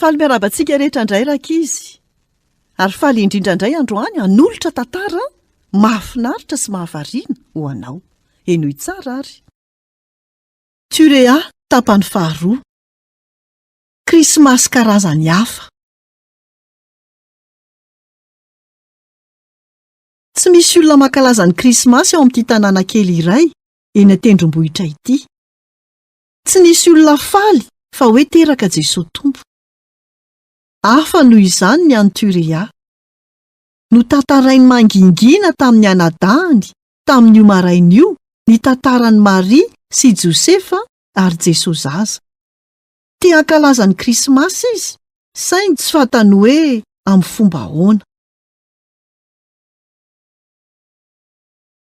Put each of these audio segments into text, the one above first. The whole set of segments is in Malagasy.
Faly miarahaba antsika rehetra indray rankizy. Ary faly indrindra indray androany hanolotra tantara mahafinaritra sy mahavariana ho anao. Henoy tsara ary. Turea tapany faharoa. Krismasy karazany hafa. Tsy misy olona mankalaza ny Krismasy ao amin'ity tanàna kely iray eny an-tendrombohitra ity. Tsy nisy olona faly fa hoe teraka Jesoa Tompo. Hafa noho izany ny an'i Turea. Notantarainy mangingina tamin'ny anadahiny tamin'io maraina io ny tantaran'i Maria sy Josefa ary Jesoa zaza. Te hankalaza ny Krismasy izy, saingy tsy fantany hoe amin'ny fomba ahoana.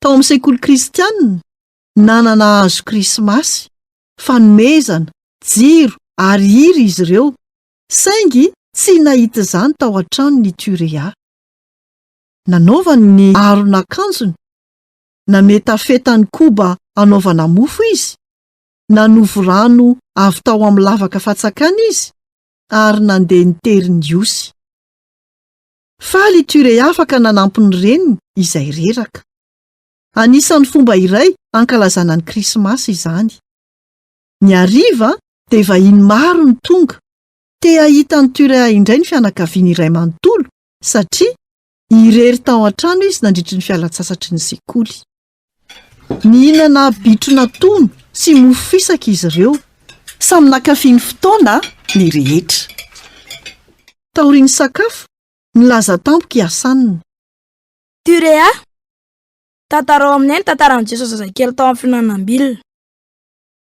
Tao amin'ny sekoly kristianina, nanana hazo Krismasy, fanomezana, jiro ary hira izy ireo, saingy tsy nahita izany tao an-tranony i Turea. Nanaovany ny aron'akanjony, nametafeta ny koba hanaovana mofo izy, nanovo rano avy tao amin'ny lavaka fatsakana izy, ary nandeha nitery ny osy. Faly i Ture afaka nanampy ny reniny izay reraka. Anisan'ny fomba iray hankalazana ny Krismasy izany. Ny hariva dia vahiny maro no tonga. Te hahita an'i Ture indray ny fianakaviany iray manontolo satria irery tao an-trano izy nandritry ny fialan-tsasatry ny sekoly. Nihinana bitrona tono sy mofo fisaka izy ireo. Samy nankafy ny fotoana ny rehetra. Taorian'ny sakafo, nilaza tampoka i Hassan. Turea, tantarao aminay ny tantaran'i Jesoa zazakely tao amin'ny fihinanam-bilona.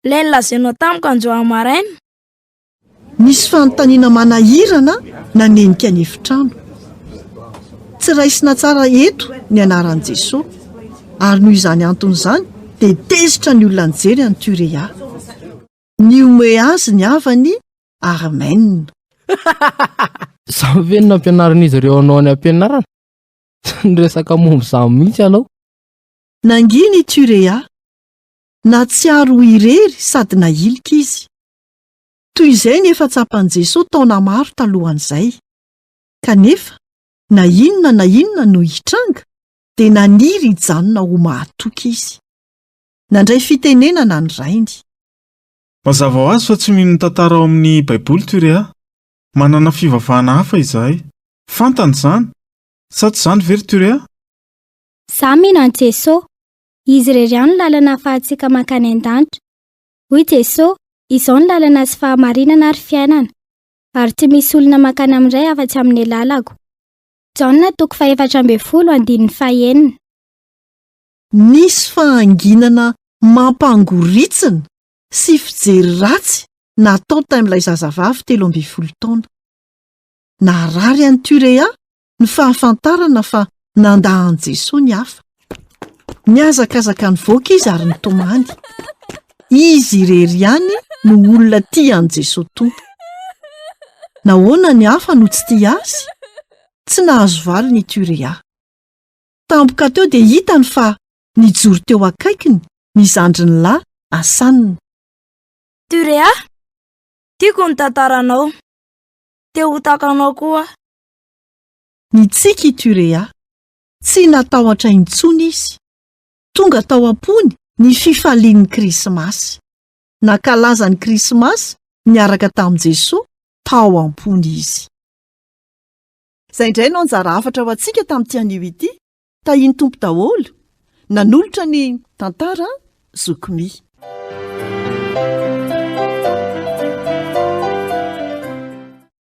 Ilay nolazainao tamiko androany maraina. Nisy fanontaniana manahirana nanenika ny efitrano. Tsy raisina tsara eto ny anaran'i Jesoa, ary noho izany antony izany dia tezitra ny olona nijery an'i Turea. Nihomehy azy ny havany Armen. Izany ve no nampianarin'izy ireo anao any am-pianarana? Tsy niresaka momba izany mihitsy ianao. Nangina i Turea. Nahatsiaro ho irery sady nahilika izy. Toy izay ny efa tsapan'i Jesoa taona maro talohan'izay. Kanefa, na inona na inona no hitranga, dia naniry hijanona ho mahatoky izy. Nandray fitenenana ny rainy. Mazava ho azy fa tsy mino ny tantara ao amin'ny Baiboly Turea. Manana fivavahana hafa izahay. Fantany izany. Sa tsy izany ve ry Turea? Izaho mino an'i Jesoa. Izy irery ihany no lalana ahafahantsika mankany an-danitra. Hoy Jesoa, Izao no lalana sy fahamarinana ary fiainana. Ary tsy misy olona mankany amin'ny Ray afa-tsy amin'ny alalako. Jaona toko fahefatra ambin'ny folo andininy fahenina. Nisy fahanginana mampangoritsina sy fijery ratsy natao tamin'ilay zazavavy 13 taona. Naharary an'i Turea ny fahafantarana fa nandà an'i Jesoa ny hafa. Nihazakazaka nivoaka izy ary nitomany. Izy irery ihany no olona tia an'i Jesoa Tompo. Nahoana ny hafa no tsy tia azy? Tsy nahazo valiny i Turea. Tampoka teo dia hitany fa nijoro teo akaikiny ny zandriny lahy Hassan. Turea, tiako ny tantaranao. Te ho tahaka anao koa aho. Nitsiky i Turea. Tsy natahotra intsony izy. Tonga tao am-pony ny fifalian'ny Krismasy. Nankalaza ny Krismasy niaraka tamin'i Jesoa tao am-pony izy. Izay indray no anjara hafatra ho antsika tamin'ity anio ity. Tahian'ny Tompo daholo. Nanolotra ny tantara Zoky Mi.